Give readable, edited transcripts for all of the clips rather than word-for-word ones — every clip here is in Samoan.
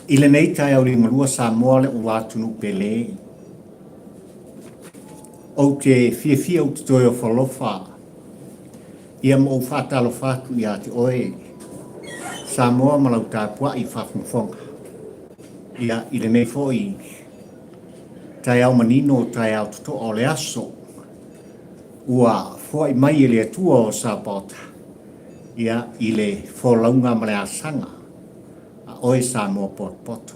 I lenei taeao liugalua Samoa le ua atunuu pele. Ou te fiafia ou te toe ofo alofa ia ma ou faatalofa atu ia te oe Samoa ma lau tapuai faafogafoga. Ia i lenei foi taeao manino taeao totoa o le aso ua foai mai e le Atua o Sapaota ia i le folauga ma le asaga a oe Samoa potopoto.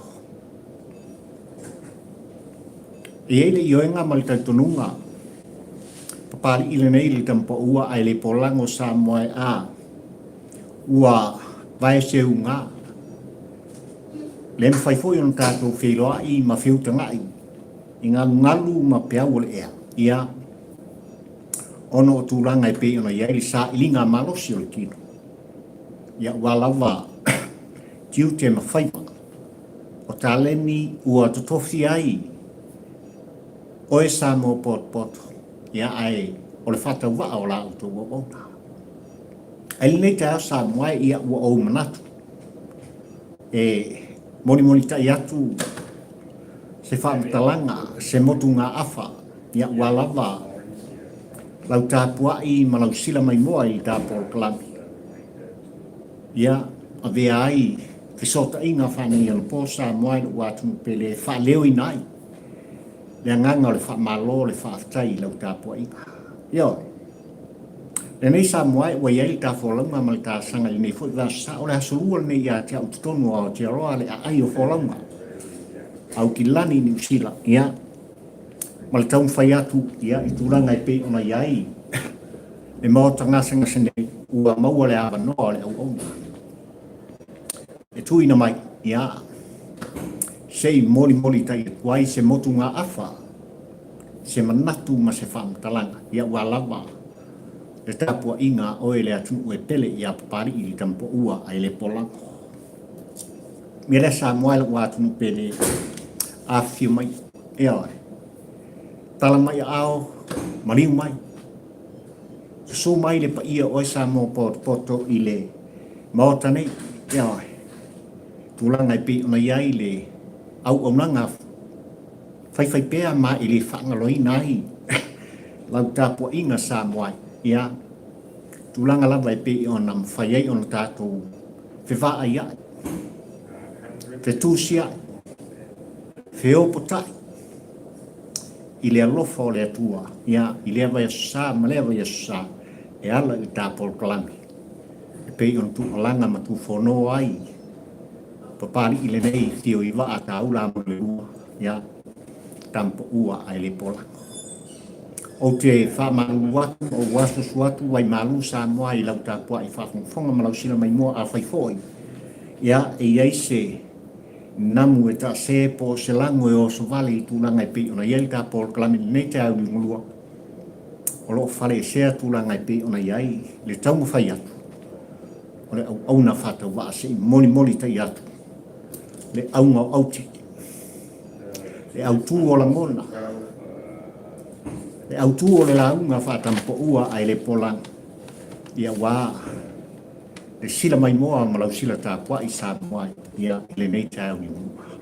E i ai le ioega ma le talitonuga, Papali'i lenei i le tamapaua ae le polago Samoa e a ua vae seuga. Le mafai foi ona tatou feiloai ma feutaga'i i galugalu ma peau o le ea, ia, ona o tulaga e pei ona i ai le sailiga malosi o le tino. Ia ua lava tiute ma faiva o taleni ua totofi ai oe Samoa potopoto, ia ae o le faatauvaa o la outou auauna. Ae i lenei taeao Samoa e, ia ua ou manatu e molimolitai atu se faamatalaga, se motugaafa, ia ua lava lau tapuai ma lau sila maimoa i le ta polokalame. Ia avea ai fesootaiga faaneionapo Samoa i lou atunuu pele e faaleoina ai le agaga o le faamalo, le faafetai i lau tapuaiga. Ioe. Lenei Samoa e ua i ai le ta folauga ma le ta asaga i lenei foi vaiaso sa, o le aso lua lenei ia te au totonu o Aotearoa le aai o folauga Aukilani Niu Sila, ia, ma le taumafai atu ia i tulaga e pei ona i ai le maota gasegase nei, ua maua le avanoa o le auauna e tuuina mai, ia, se i molimoli tai atu ai se motugaafa, se manatu ma se faamatalaga, ia ua lava le tapuaiga a oe le atunuu e pele ia Papali'i le Tamapoua ae le polago. Mea lea Samoa e lou atunuu pele, afifio mai, ioe, tala mai aao, maliu mai, susu mai le paia o oe Samoa potopoto i le Maota nei, ioe, tulaga e pei ona i ai le auaunaga faifaipea ma e le faagaloina ai lau tapuaiga Samoa ai, ia, tulaga lava e pei ona mafai ai ona tatou fevaaiai, fetusiai, feopotai i le alofa o le Atua, ia, i lea vaiaso sa ma lea vaiaso sa, e ala i le ta polokalame e pei ona tuualaga ma tuufono ai Papali'i lenei fio i vaa taula mo le lua, ia, tamapaua ae le polago. Ou te faamalulu atu ma ou asuasu atu waimalu Samoa i lau tapuai faafogafoga ma lau sila maimoa afai foi, ia, e i ai se namu e taase po o se lago e oso vale i tulaga e pei ona i ai le ta polokalame i lenei taeao liugalua, o lo o faleesea tulaga e pei ona i ai le taumafai atu o le auauna faatauvaa se i molimoli tai atu le auga o aute, le autū o lagona, le autū o le lauga faatamapaua ae le polaga, ia ua le sila maimoa ma lau sila tapuai Samoa ia i lenei taeao liugalua.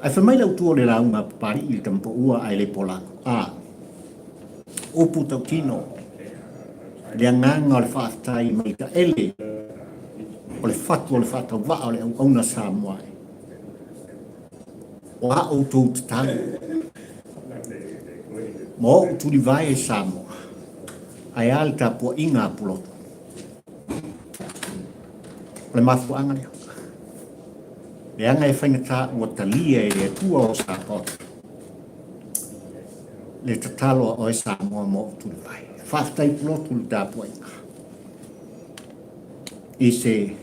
Ae fai mai le autū o le lauga a Papali'i i le tamapaua ae le polaga, a upu tautino, le agaga o le faafetai mai taele o le fatu o le faatauvaa o le auauna Samoa e. O a outou tatalo ma ou tulivae e Samoa, ae a le tapuaiga a Pulotu. O le mafuaaga lea. Leaga e faigata ua talia e le Atua o Samoa le tatalo a oe Samoa ma ou tulivae. Faafetai Pulotu le tapuaiga i se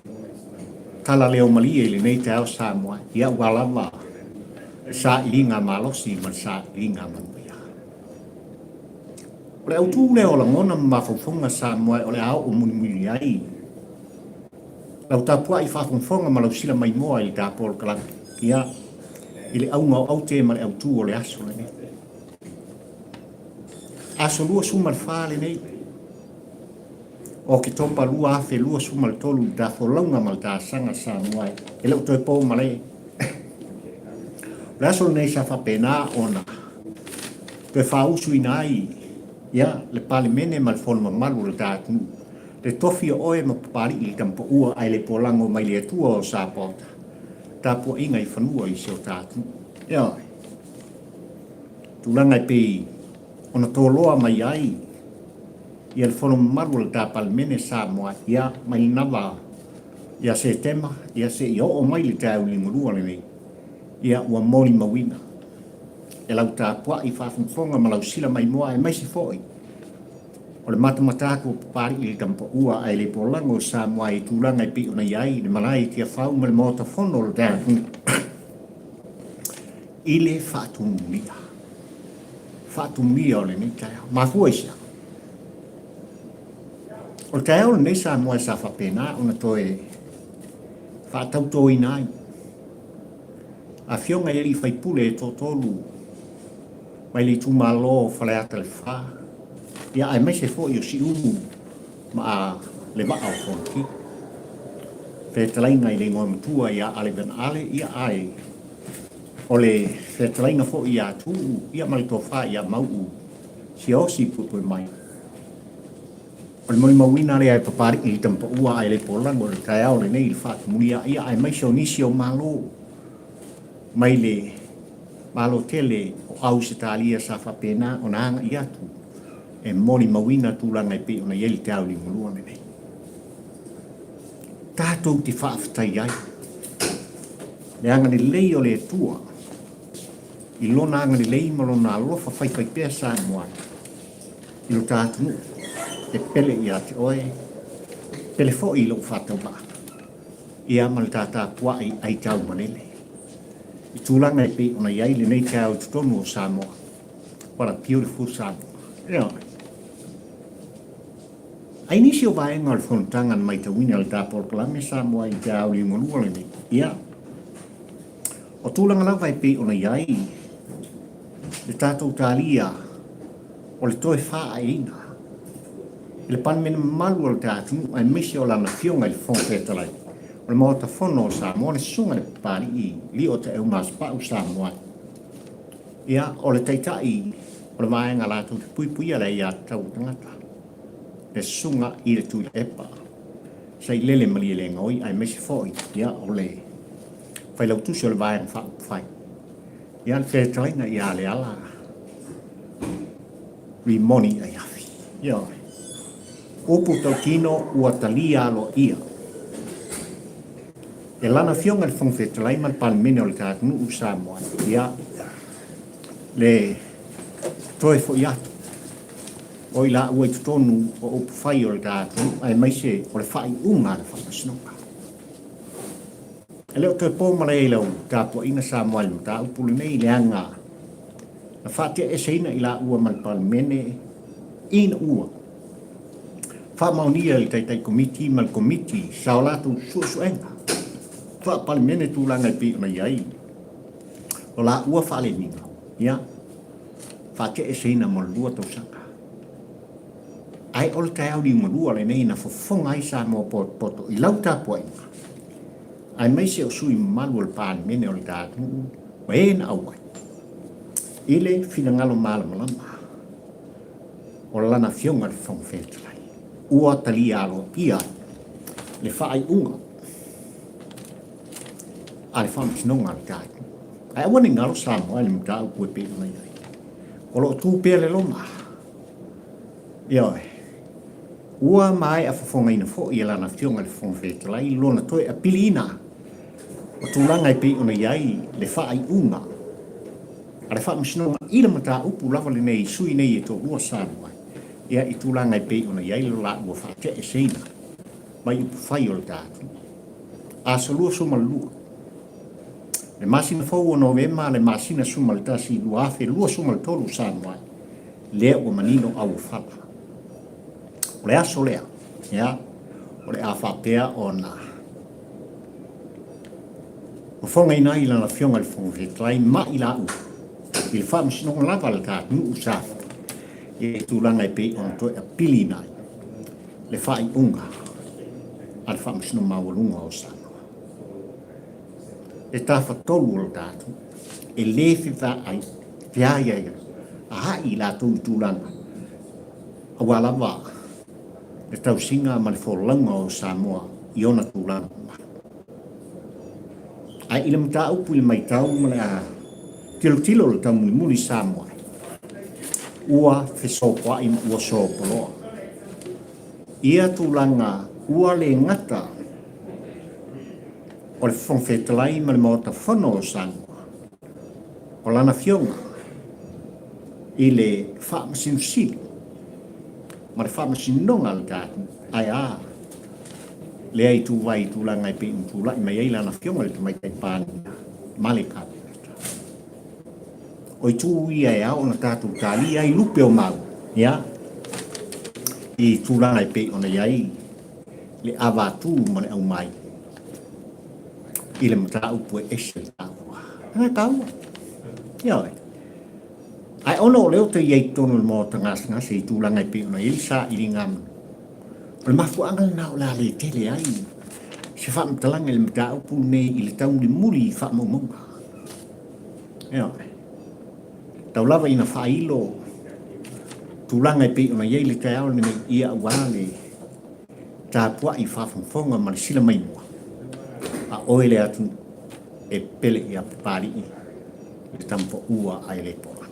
tala leo malie i lenei taeao Samoa, ia ua lava le sailiga malosi ma le sailiga manuia. O le autu lea o lagona ma mafaufauga Samoa o le a oo mulimuli ai lau tapuai faafogafoga ma lau sila maimoa i le ta polokalame, ia, i le auga o aute ma le autu o le aso lenei. Aso 24 lenei. o Oketopa 2023 i le ta folauga ma le ta asaga Samoa e le o toe po malae. O le aso lenei sa faapena ona toe faausuina ai ia le Palemene ma le Fono mamalu o le ta atunuu, le tofi o oe ma Papalii le Tamapaua ae le polago mai le Atua o Sapaota, tapuaiga i fanua i si o ta atunuu. Ioe. Tulaga e pei ona toloa mai ai ia le Fono mamalu o le ta Palemene Samoa ia mai lena va ia Setema ia seia oo mai le taeao liugalua lenei ia ua molimauina e lau tapuai faafogafoga ma lau sila maimoa aemaise foi o le matamata atu o Papalii i le Tamapaua ae le polago o Samoa i tulaga e pei ona i ai le malae i Tiafau ma le Maota Fono o le ta atunuu i le faatumulia faatumulia o lenei taeao. Mafua i se a? O le taeao lenei Samoa sa faapena ona toe faatautoina ai afioga i alii faipule e toatolu mai le itumalo o Faleata le Fa, ia aemaise foi o Siumu ma le Vaa o Fonoti. Fetalaiga i le igoa matua ia Ale Van Ale, ia ae o le fetalaiga foi ia Tuuu, ia ma le tofa ia Mauu Siaosi Puepuemai. O le molimauina lea e Papalii i le Tamapaua ae le polago i le taeao lenei i le faatumulia, ia aemaise o nisi o Malo mai le Malo tele o Ausetalia sa faapena ona agai atu e molimauina tulaga e pei ona i ai le taeao liugalua lenei. Tatou te faafetai ai le agalelei o le Atua i lona agalelei ma lona alofa faifaipea Samoa i lo ta atunuu e pele ia te oe, pele foi i lou faatauvaa, ia ma le ta tapuai aitau malele i tulaga e pei ona i ai lenei taeao i totonu o Samoa. What a beautiful Samoa. Ioe. Ai nisi o vaega o le fonotaga na maitauina e le ta polokalame Samoa i le taeao liugalua lenei, ia, o tulaga lava e pei ona i ai le tatou talia o le toe faaaeina i le Palemene mamalu o le ta atunuu aemaise o lana Afioga i le Fofoga Fetalai o le Maota Fono o Samoa, le Susuga i le Papalii Lio Taeu Masepau Samoa. Ia, o le Taitai o le vaega latou te puipuia le aiatatau o tagata, le Susuga i le Tuilaepa Sailele Malielegaoi aemaise foi ia o le Failautusi o le Vaega Faaupufai, ia le fetalaiga ia Leala Rimoni Aiafi. Ioe. Upu tautino ua talia aloaia e lana Afioga i le Fofoga Fetalai ma le Palemene o le ta atunuu Samoa, ia le toe foi atu o i laua i totonu o upufai o le ta atunuu aemaise o le faaiuga a le Faamasinoga. E le o toe po malae i lau tapuaiga Samoa i le mataupu lenei leaga na faatiaeseina i laua ma le Palemene ina ua faamaonia e le Taitai Komiti ma le Komiti sa o latou suesuega faa-Palemene tulaga e pei ona i ai o laua faalemiga, ia, faatiaeseina mo le 2 tausaga. Ae o le taeao liugalua lenei na fofoga ai Samoa potopoto i lau tapuaiga, aemaise o sui mamalu o le Palemene o le ta atunuu ma e na auai i le finagalo malamalama o lana Afioga i le Fofoga Fetalai, ua talia aloaia ai le faaiuga a le Faamasinoga a le ta atunuu. Ae aua ne i galo Samoa i le mataupu e pei ona i ai. O lo o tu pea le loma. Ioe. Ua maea fofogaina foi e lana Afioga i le Fofoga Fetalai lona toe apiliina o tulaga e pei ona i ai le faaiuga a le Faamasinoga i le mataupu lava lenei i sui nei e toalua Samoa ia i tulaga e pei ona i ai lo laua faateeseina mai upufai o le ta atunuu. Aso 22, le masina fou o Novema, le masina 11, 2023 Samoa lea ua manino auofala. O le aso lea, ia, o le a faapea ona fofogaina ai lana Afioga i le Fofoga Fetalai ma i laua i le Faamasinoga lava a le ta atunuu sa i tulaga e pei ona toe apiliina ai. Le faaiuga a le Faamasino Maualuga o Samoa. Le tafatolu o le tatou e le fevaai, feaiaiaai i latou i tulaga aua lava le tausiga ma le folauga o Samoa i ona tulaga mamalu. Ae i le mataupu i le matau ma le tilotilo o le taumulimuli i Samoa, ua fesopoai ma ua sopoloa ia tulaga ua le gata o le Fofoga Fetalai ma le Maota Fono o Samoa, o lana Afioga i le Faamasino Sili ma le Faamasinoga a le tatou, ae a lea ituvai i tulaga e pei ona tulai mai ai lana Afioga i le Tamaitai Palemia ma le Kapeneta. O itu ia e ao ona tatou talia ai lupe o mau, ia, i tulaga e pei ona i ai le avatu ma le aumai i le mataupu e ese le taua. E taua. Ioe. Ae ona o lea ou te i ai i totonu o le maota gasegase i tulaga e pei ona i ai le sailiga manu, o le mafuaaga lena o le a le tele ai se faamatalaga i le mataupu lenei i le taumulimuli i faamaumauga. Ioe. Tau lava ina faailo tulaga e pei ona i ai le taeao lenei ia aua le tapuai faafogafoga ma le sila maimoa a oe le atunuu e pele ia Papalii le tamapaua ae le pola.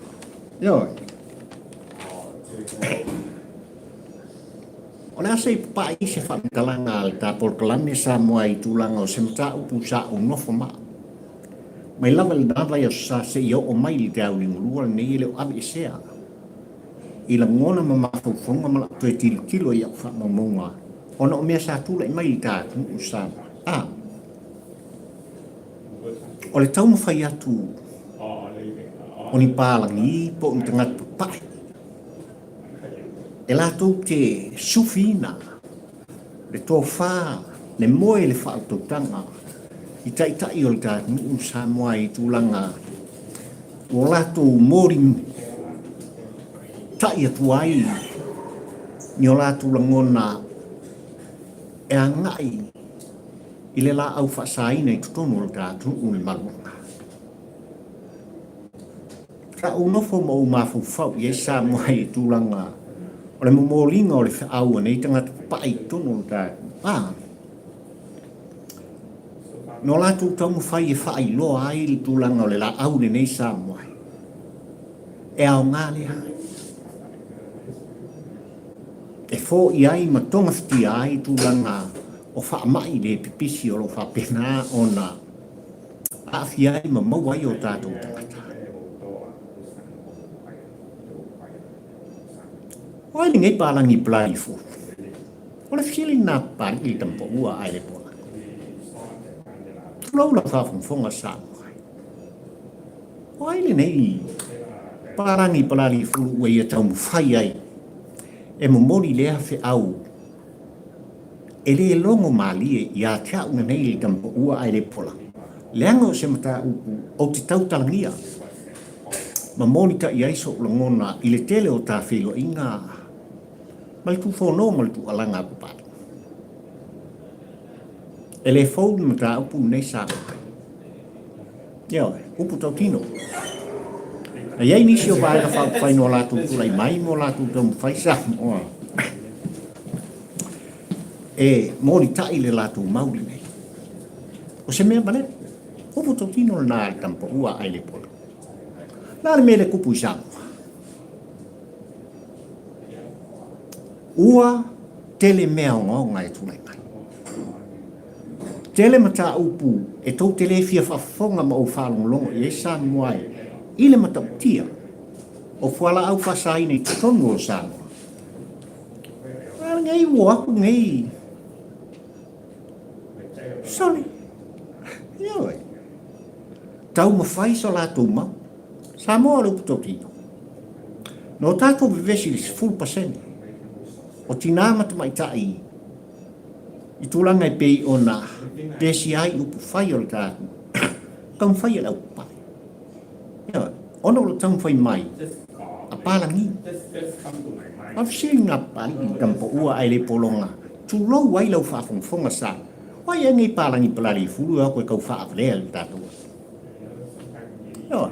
Ioe. O le a se i papai se faamatalaga a le ta polokalame Samoa i tulaga o se mataupu sa ou nofo ma mai lava i lena vaiaso sa seia oo mai i le taeao lenei e le o aveesea i lagona ma mafaufauga ma lau toe tilotilo i au faamaumauga ona o mea sa tulai mai i le ta atunuu o Samoa. A o le taumafai atu o ni palagi po o ni tagata papae e latou te sufiina le tofa, le moe, le faautautaga i taitai o le ta atunuu o Samoa i tulaga ua latou moli tai atu ai ni o latou lagona e agai i le laau faasaina i totonu o le ta atunuu i le maluaga. Sa ou nofo ma ou mafaufau i ai Samoa i tulaga o le momoliga o le feau a nei tagata papai i totonu o le ta a no latou taumafai e faailoa ai le tulaga o le laau lenei Samoa e aoga lea e foia ai ma togafitia ai tulaga o faamai le pipisi o lo o faapena ona aafia ai ma maua ai o tatou tagata. O ai lenei palagi palagi fou? O le fesili lena Papalii le tamapaua ae le pola. Tulou lau faafogafoga Samoa. O ai lenei palagi palagi fulu ua ia taumafai ai e momoli lea feau E le logo malie ia te au lenei le tamapaua ae le pola, leaga o se mataupu ou te tautalagia ma molitai ai so'u lagona i le tele o ta feiloaiga ma le tuufono ma le tuualaga a Papalii. E le fou le mataupu lenei Samoa. Ioe, upu tautino. Na i ai nisi o Vaega Faaupufai na o latou tulai mai ma o latou taumafai Samoa e molitai le latou mau lenei. O se mea valea. Upu tautino lena a le tamapaua a Ailepolo. O le a le mea lea e tupu i Samoa? Ua tele mea ogaoga e tulai mai. Tele mataupu e tou te le fia faafofoga ma ou faalogologo i ai Samoa e i le matautia o fualaau faasaina i totonu o Samoa. A lenei ua o atu nei sole. Ioe. Taumafai so latou mau. Samoa o le upu tautino. Na o tatou vevesi i le 10% o tinā ma tamaitai i tulaga e pei ona pesia ai upufai o le tatou taumafai e le aupapale. Ioe, ona o le taumafai mai a palagi. A fesili nā Papalii i tamapaua ae le pologa, tulou ai lau faafogafoga sa. O ai ea nei palagi Palaliifulu e o atu e tau faavalea i le tatou atunuu? Ioe.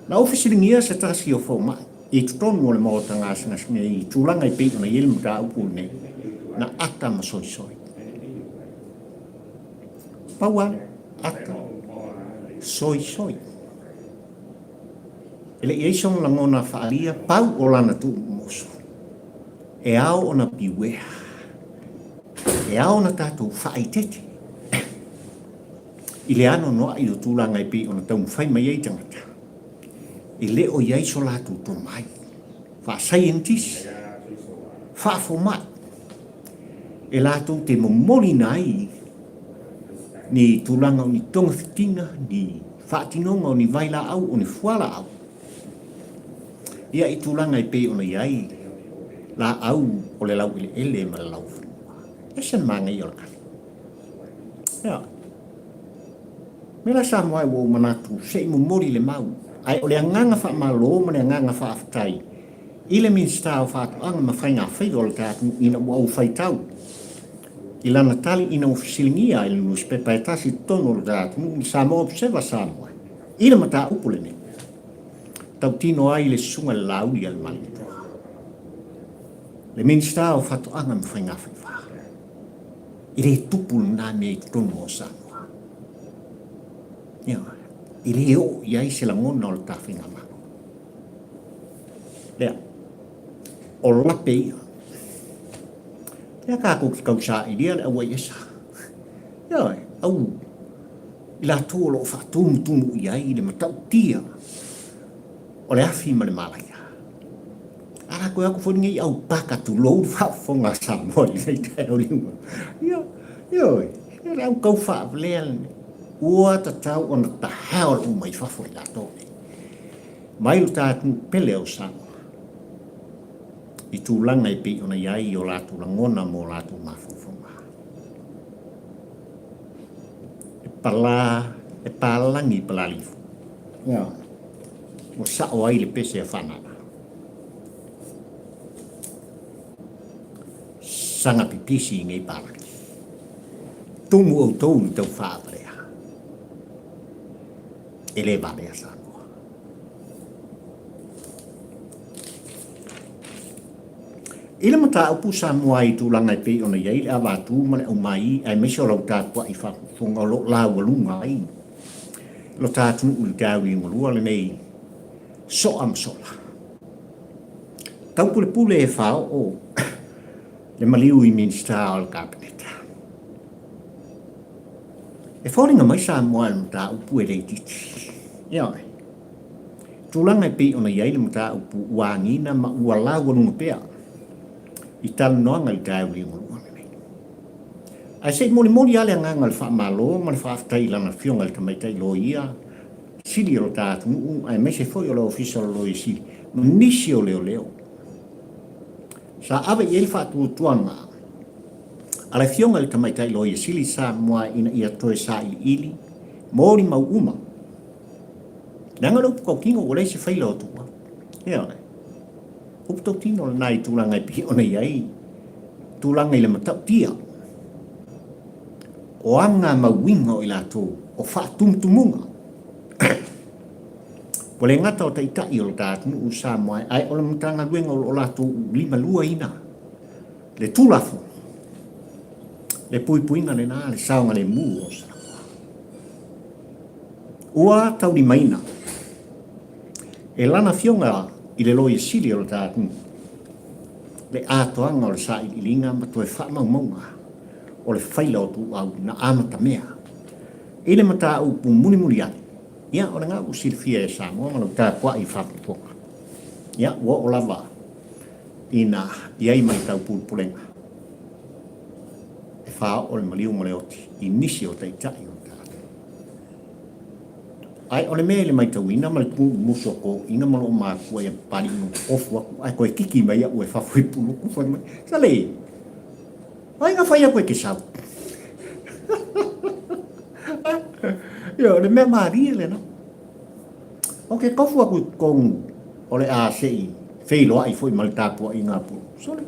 Na ou fesiligia se tasi o fomai i totonu o le maota gasegase nei i tulaga e pei ona i ai le mataupu lenei, na ata ma soisoi. Pau lava, ata, soisoi. E le i ai sona lagona faaalia, pau o lana tuumumusu. E ao ona piuea. E ao ona tatou faaitete i le anoanoai o tulaga e pei ona taumafai mai ai tagata e le o i ai so latou tomai faa-scientist, faa-fomai e latou te momoliina ai ni tulaga o ni togafitiga, ni faatinoga o ni vailaau, o ni fualaau, ia i tulaga e pei ona i ai laau o le laueleele ma le laufanua. Ese le manaia o le tali. Ia. Me la Samoa e ua ou manatu se i momoli le mau, ae o le agaga faamalo ma le agaga faafetai i le Minisita o Faatoaga ma Faiga Faiva o le ta atunuu ina ua ou faitau i lana tali ina ua fesiligia e le nusipepa e tasi i totonu o le ta atunuu, le Samoa Observer Samoa, i le mataupu lenei. Tautino ai le Susuga i le Laauli a le Malietoa, le Minisita o Faatoaga ma Faiga Faiva. E le tupu lena mea i totonu o Samoa. Ia, e le oo i ai se lagona o le ta faigamalo. Lea, o lape ia. Lea tatou te tausailia le auaiesa. Ia, au i latou o lo o faatumutumu i ai le matautia o le afi ma le malaia. A la toe atu foi lenei au paka tulou le faafofoga a Samoa i lenei taeao liuga. Ia, ioe, ia le au tau faavalea lenei. Ua tatau ona tahao le uma i fafo i latou nei. Mai lo ta atunuu pele o Samoa i tulaga e pei ona i ai i o latou lagona ma o latou mafaufauga. E pala, e palagi Palalifu. Ia, ua sao ai le pese a Fanana. Saga pipisi i nei palagi. Tumu outou i tau faavalea. E le valea Samoa. I le mataupu Samoa i tulaga e pei ona i ai le avatu ma le aumai aemaise o lau tapuai faafofoga o lo o laualuga ai lo ta atunuu i le taeao lenei soa ma sola. Taupulepule e faaoo le maliu i Minisita o le Kapeneta. E foliga mai Samoa i le mataupu e le itiiti. Ioe. Tulaga e pei ona i ai le mataupu ua agiga ma ua laualuga pea i talanoaga i le taeao liugalua lenei. Ae se i molimoli lava le agaga o le faamalo ma le faafetai i lana Afioga i le Tamaitai Loia Sili o lo ta atunuu aemaise foi o le Ofisa o le Loia Sili ma nisi o leoleo sa ave i ai le faatuatuaga a le Afioga i le Tamaitai Loia Sili Samoa ina ia toe sailiili molimau uma. Leaga o le upu tautino ua leai se faila o tua. Ioe. Upu tautino lena i tulaga e pei ona i ai tulaga i le matautia o aga mauiga o i latou o faatumutumuga. Ua le gata o taitai o lo ta atunuu Samoa ae o le Matagaluega o lo o latou limaluaina le Tulafono, le puipuiga lena, le saogalemu o Samoa. Ua taulimaina e lana Afioga i le Loia Sili o le ta atunuu le atoaga o le sailiiliga ma toe faamaumauga o le faila o tuuau na amatamea i le mataupu mulimuli ane. Ia, o lena ua silafia e Samoa ma lau tapuai i faafofoga. Ia, ua oo lava ina i ai ma le taupulepulega e faaoo le maliu ma le oti i nisi o taitai o le tagata. Ae o le mea i le maitauina ma le tuumusu o toeaiina ma loo matua ia Papalii ina ua ofu atu ae toe kiki mai au e fafo i puluku fai mai, Sale, o ai na fai atu e te sau? Ia, o le mea malie lena. Ou te tofu atu i totonu o le a se i Feiloai foi ma le tapuaiga a Pulu. Sole,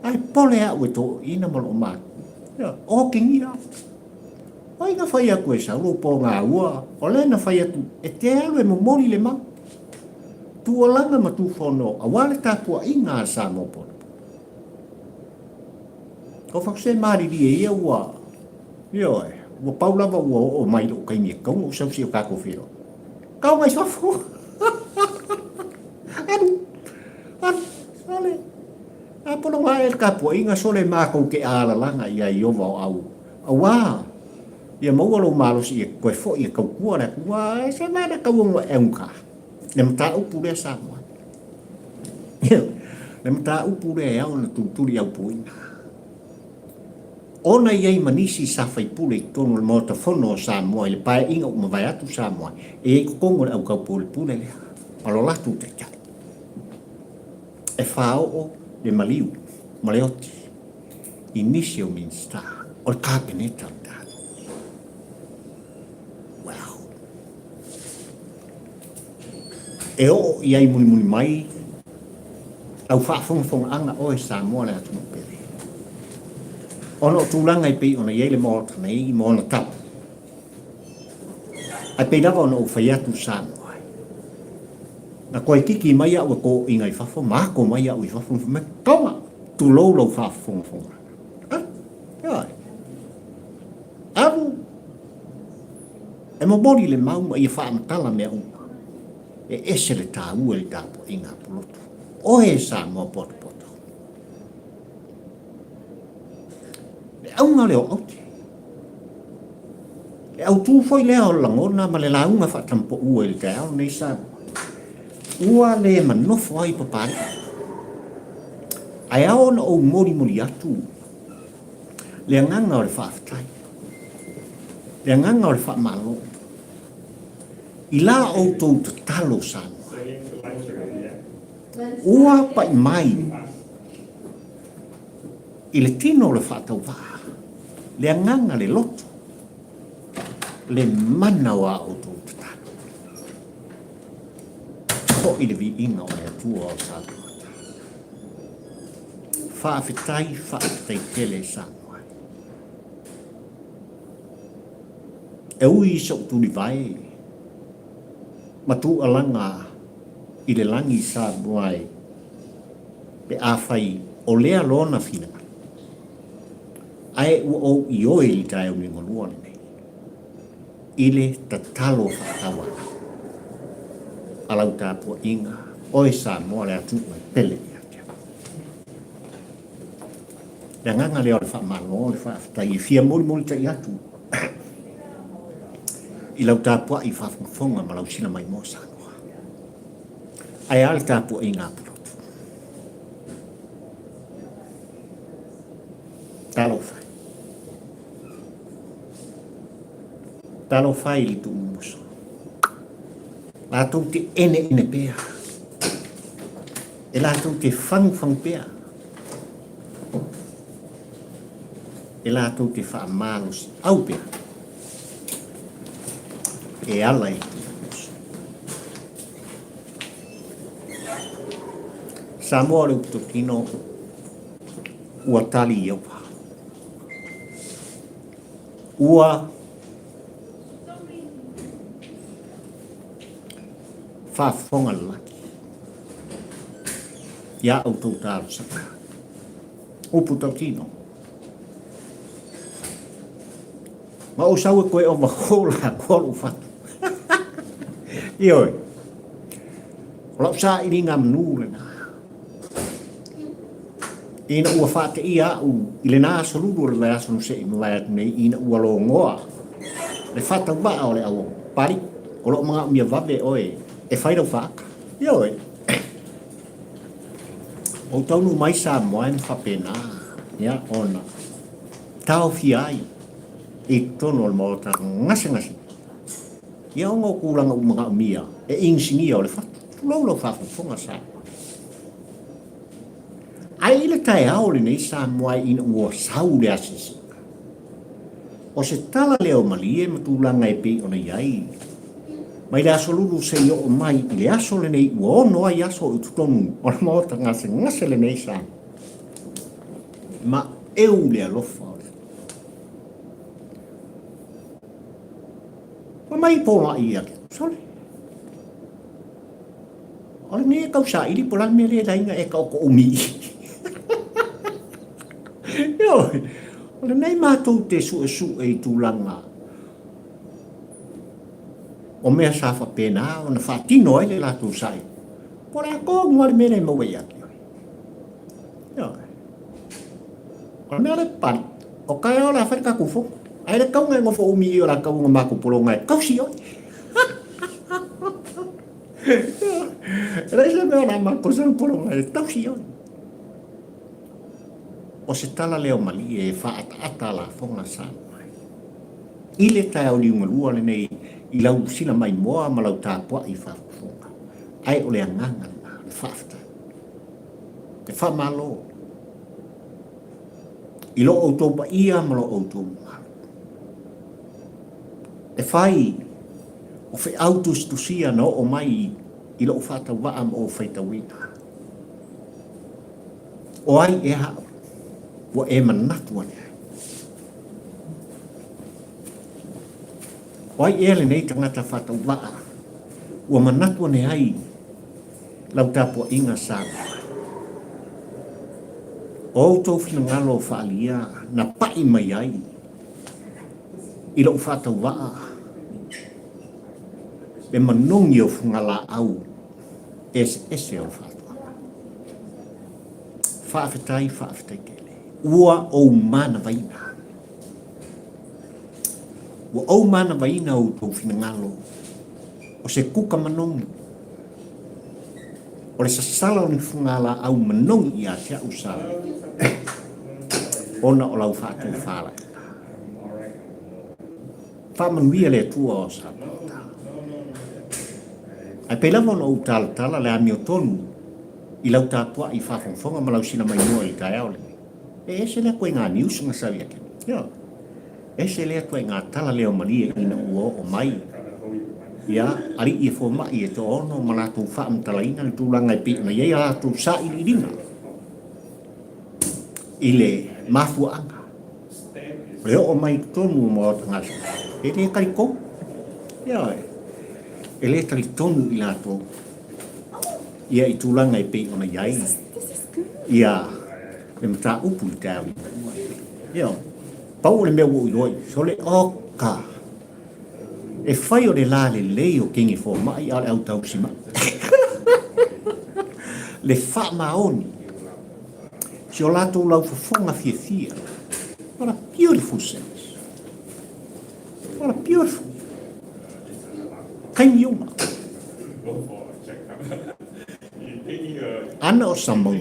ae pole au e toeaiina ma loo matua. Otegia. O ai na fai atu e sau lou pogaua, o lea na fai atu e te alu e momoli le mau. Tuualaga ma Tufono aua le tapuaiga a Samoa potopoto. Ko fatu se malilie ia ua, ioe, ua pau lava ua oo mai i lou taimi e tatau ona ou sau se i o tatou feiloai. Kau mai fafo. Alu, alu, sole. A pologa ae le tapuaiga sole matou te alalaga ia Ieova o au. Auā, ia maua lou malosi ia toe foi e tautua le Atua, e se mea na tau ona e augata. Le mataupu lea Samoa. Le mataupu lea e ao ona tulituli aupuina. Ona i ai ma nisi sa faipule i totonu o le Maota Fono o Samoa i le paeaiga ua mavae atu Samoa, e i ai i totonu o le autaupulepule lea ma lo latou taitai. E faaoo le maliu ma le oti i nisi o Minisita o le Kapeneta o le tatou. Well, e oo i ai mulimuli mai lau faafogafogaaga oe Samoa le atunuu pele. Ona o tulaga e pei ona i ai le Maota nei ma ona tapu, ae pei lava ona ou fai atu Samoa, na toe kiki mai au e toaiga i fafo ma ako mai au i fafo ma fai mai, Toga, tulou lau faafogafoga. Ah, ioe. Alu e momoli le mau ma ia faamatala mea uma. E ese le taua i le tapuaiga a Pulotu. Oe Samoa potopoto. Le auga lea o aute. Le autū foi lea o le lagona ma le lauga faatampoua i le taeao lenei Samoa. Ua le manofo ai Papalii. Ae ao ona ou molimoli atu le agaga o le faafetai, le agaga o le faamalo i la outou tatalo Samoa. Ua pai mai i le tino o le faatauvaa, le agaga, le loto, le mana o a outou tatalo. Foi le viiga o le Atua o Samoa. Faafetai, faafetai tele Samoa. E ui i so'u tulivae ma tuualaga i le lagi Samoa e, pe afai o lea lona finagalo, ae ua ou ioe i le taeao liugalua lenei, i le tatalo faatauala a lau tapuaiga, oe Samoa le atunuu e pele ia te au. Le agaga lea o le faamalo, le faafetai e fia molimolitai atu i lau tapuai faafogafoga ma lau sila maimoa Samoa. Ae a le tapuaiga a Pulotu? Talofa e. Talofa e i le tuumumusu. Latou te eneene pea. E latou te fagufagu pea. E latou te faamalosiau pea. E ala i le tuumumusu. Samoa o le upu tokino ua tali Ieova. Ua faafofoga le lagi iā outou talosaga. Upu tautino. Ma ou sau e koe o maho la koa lou fatu. Ioe. O lau sailiga manu lena. Ina ua faateia au i lena aso lulu o le vaiaso na se i mavae atu nei, ina ua logoa le faatauvaa o le au Papalii, o lo o manaomia vave oe e fai lau faata. Ioe. Ua ou taunuu mai Samoa e ma faapena, ia, ona taofia ai i totonu o le maota gasegase. Ia ona o tulaga ua manaomia e inisinia o le fatu. Tulou lau faafogafoga Samoa. Ae i le taeao lenei Samoa ina ua sau le asiasiga, o se tala lea o malie ma tulaga e pei ona i ai. Mai le Aso Lulu seia oo mai i le aso lenei ua ono ai aso i totonu o le Maota gasegase lenei sa maeu le alofa o le Fai mai po ai ia te sole. O lenei e tau saili po o le a le mea lea e laina e taoto umi i. Ioe, o lenei matou te suesue i tulaga o mea sa faapena ona faatino ai le latou saili. Po o le a tonu lava le mea lea e maua ia te oe. Ioe. O le mea lea pali, o taeao o le a fai le tatou fono. Ae le tatau ona e nofo umi i o le a tatau ona matou pologa e tausi oe. E leai se mea o le a matou pologa e tausi oe. O se tala lea o Malie e faaataata a lafoga Samoa ai. I le taeao liugalua lenei i lau sila maimoa ma lau tapuai faafofoga, ae o le agaga lena, o le faafetai, le faamalo i lo outou paia ma lo outou mamalu. E fai o feau tusitusia na oo mai i lou faatauvaa ma ou faitauina. O ai ea au ua e manatu ane ai? O ai ea lenei tagata faatauvaa ua manatu ane ai lau tapuaiga Samoa? O outou finagalo faaalia na pai mai ai i lou faatauvaa le manogi o fugalaau eseese o le faatoaga. Faafetai, faafetai tele. Ua ou manavaina. Ua ou manavaina outou finagalo o se kuka manogi, o le sasala o ni fugalaau manogi ia te au sa ona o lau faatofalaiga. Faamanuia le Atua o Sapota. Ae pei lava ona ou talatala le amiotonu i lau tapuai faafogafoga ma lau sila maimoa i le taeao lenei. E ese lea ituaiga news na sau ia te au. Ioe. Ese lea ituaiga tala leo malie ina ua oo mai ia alii e fomai e toaono ma latou faamatalaina le tulaga e pei ona i ai a latou sailiiliga i le mafuaaga o le oo mai i totonu o maota gasegase. E le talitonu. Ioe. E le talitonu i latou ia i tulaga e pei ona i ai ia le mataupu i le taeao Ioe. Pau o le mea ua ou iloa i sole, oka! E fai o le lalelei o kini fomai a o le autausimai. Le faamaoni si o latou laufofoga fiafia. What a beautiful service. What a beautiful. Taimi uma. Ana o Samoa.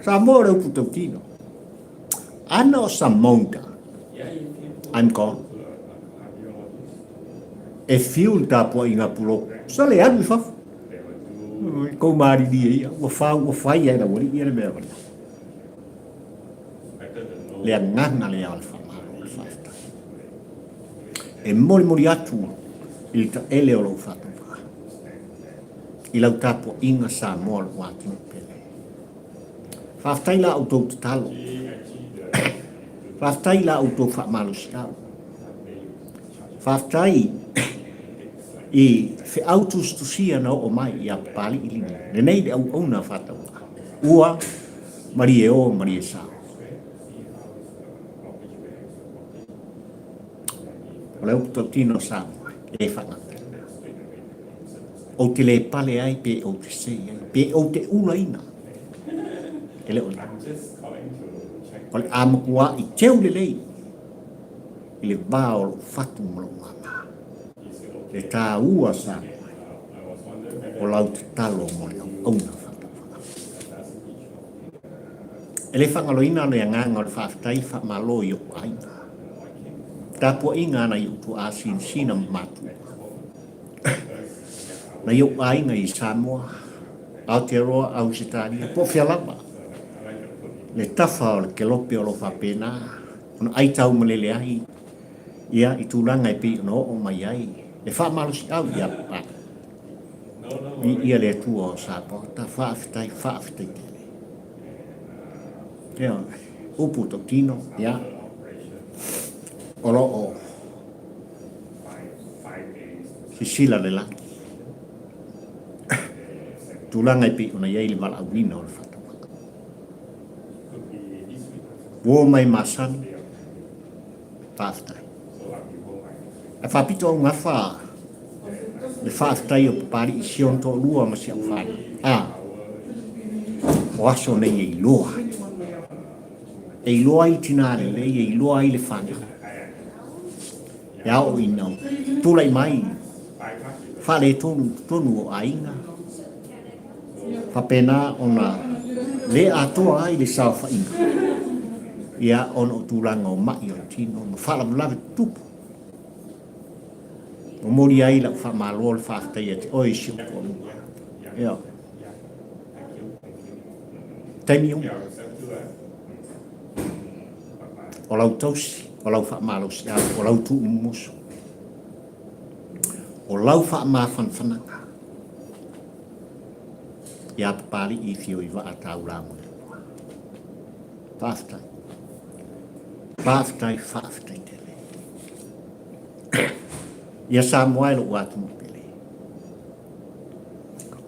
Samoa o le upu tautino. Ana o Samoa. I'm gone. E fiu le tapuaiga pulou. Sa le alu i fafo. Kou malilie ia, ua fau, ua fai ai lau alii ia le mea wale. Le agaga lea o le faamalo o le faafetai. E molimoli atu i le taele o lou faatauvaa, i lau tapuaiga Samoa lou atunuu pele. Faafetai la outou tatalo. Faafetai la outou faamalosiau. Faafetai i feau tusitusia na oo mai ia Papali'i Lini, lenei le auauna faatauvaa. Ua malie o malie sao. O le upu tautino o Samoa, e le faagataina. Ou te le pale ai pe ou te sei ai, pe ou te ulaina. E le o lea. O le a matua i teu lelei i le va o lou fatu ma lou mama. Le taua Samoa o lau tatalo mo le auauna faatauvaa. E le faagaloina le agaga o le faafetai faamalo i ou aiga. Tapuaiga a nai ou tuaa sinasina ma matua. Nai ou aiga i Samoa, Aotearoa, Ausetalia, po o fea lava le tafa o le kelope o lo o faapena ona aitaumalele ai. Ia, i tulaga e pei ona oo mai ai le faamalosiau ia Papalii. Viia le Atua o Sapaota, faafetai, faafetai tele. Ia, upu tautino, ia, o lo o sisila le lagi. Tulaga e pei ona i ai le valaauina o le faatauvaa. Uo mai masani, faafetai. Ae faapito au gafa le faafetai o Papalii si ona toalua ma si au fanau. A, o aso nei e iloa ai. E iloa ai tinā lelei, e iloa ai le fanau. E ao ina tulai mai faaletonu i totonu o aiga, faapena ona le atoa ai le saofaiga, ia, ona o tulaga o ma'i o le tino ma faalavelave tutupu. Momoli ai lau faamalo le faafetai ia te oe si ou toalua. Ia. Taimi uma. O lau tausi, o lau faamalosiau, o lau tuumumusu, o lau faamafanafanaga ia Papalii Fioivaa Taulamoelua. Faafetai. Faafetai, faafetai tele. Ia Samoa e lou atunuu pele.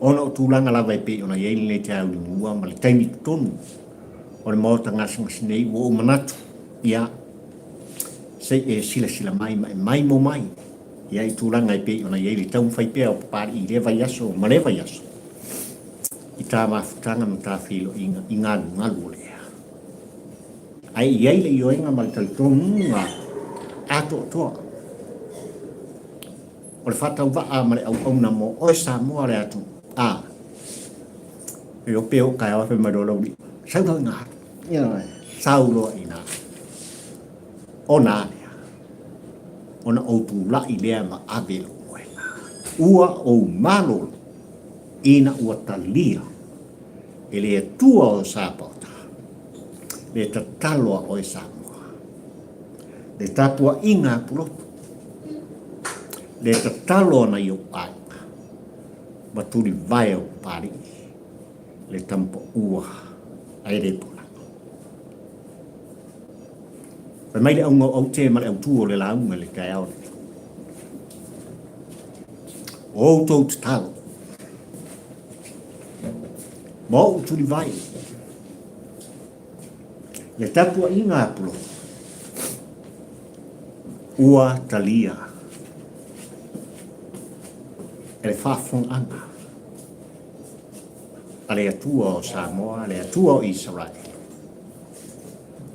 Ona o tulaga lava e pei ona i ai lenei taeao i ma le taimi totonu o le maota gasegase nei, ua ou manatu, ia, se i e silasila mai ma e maimo mai ia i tulaga e pei ona i ai le taumafai pea o Papalii i lea vaiaso ma lea vaiaso i tā mafutaga ma tā feiloaiga i galugalu o le ea. Ae i ai le ioega ma le talitonuga atoatoa o le faatauvaa ma le auauna mo oe Samoa le atunuu. A, e o pe o taeao fai mai loa lau alii, sau loa ina, ioe, sau loa ina, ona a lea, ona ou tulai lea ma ave lou moega. Ua ou malolo ina ua talia e le Atua o Sapaota le tatalo a oe Samoa, le tapuaiga a Pulotu, le tatalo a nai ou aiga ma tulivae o Papalii, le tamapaua ae le polago. Fai mai le auga o aute ma le autu o le lauga i le taeao lenei. O outou tatalo ma ou tulivae le tapuaiga a Pulotu ua talia e le faafofogaaga a le Atua o Samoa, le Atua o Isaraelu,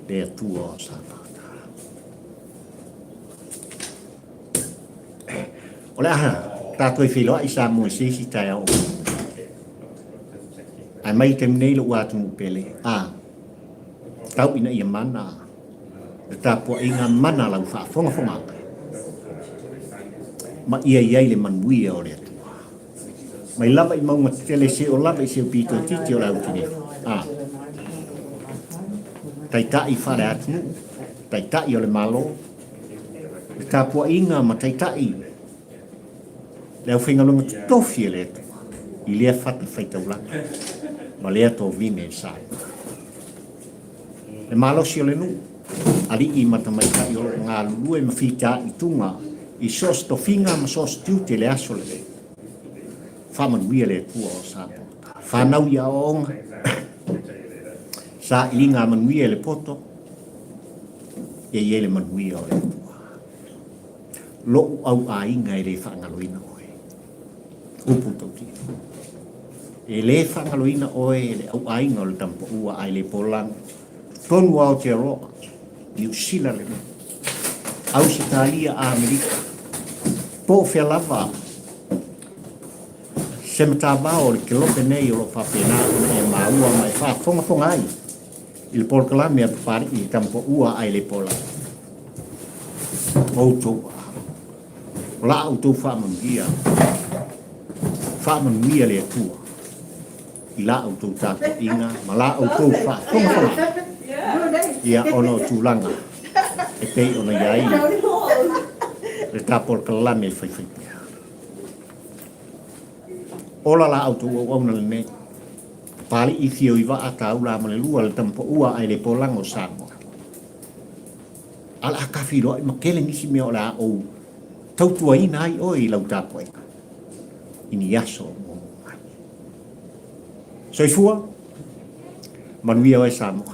le Atua o Sapata. O le a tatou e feiloai Samoa i se isi taeao o Ae mai le taimi nei lou atunuu pele, a, tau ina ia mana le tapuaiga mana lau faafogafogaaga ma ia i ai le manuia o le Atua. Mai lava i mauga tetele seia lava i se pito itiiti o le autinefu. A, Taitai faale-atunuu, Taitai o le Malo, le tapuaiga ma Taitai le aufaigaluega totofi e le Atua i lea fatafaitaulaga ma lea tovine e Samoa. Le malosi o le nuu, alii ma tamaitai o lo o galulue ma fitaituga i so o se tofiga ma so o se tiute i le aso lenei. Faamanuia le Atua o Samoa. Fanau i aoaoga, sailiga manuia i le poto, ia i ai le manuia o le Atua. Lou au aiga e le faagaloina oe. Upu tautino. E le faagaloina oe e le au aiga o le Tamapaua ae le Polani, totonu o Aotearoa, Niu Sila lenei, Ausetalia, Amerika, po o fea lava se matavao o le kelope nei o lo o faapena ona e maua ma e faafogafoga ai i le polokalame a Papalii le Tamapaua ae le Polani. Outou aao. O la outou faamanuia, faamanuia le Atua i la outou tapuaiga ma la outou faafogafoga, ia, ona o tulaga e pei ona i ai. ta polokalame e faifai pea. Ola la outou auauna lenei. Papalii fio i vaa taula ma le lua le tamapaua ae le polaga o Samoa. A o le a tafiloai ma tele nisi mea o le a ou tautuaina ai oe i lau tapuaiga i ni aso o muamua mai. Soifua, manuia oe Samoa.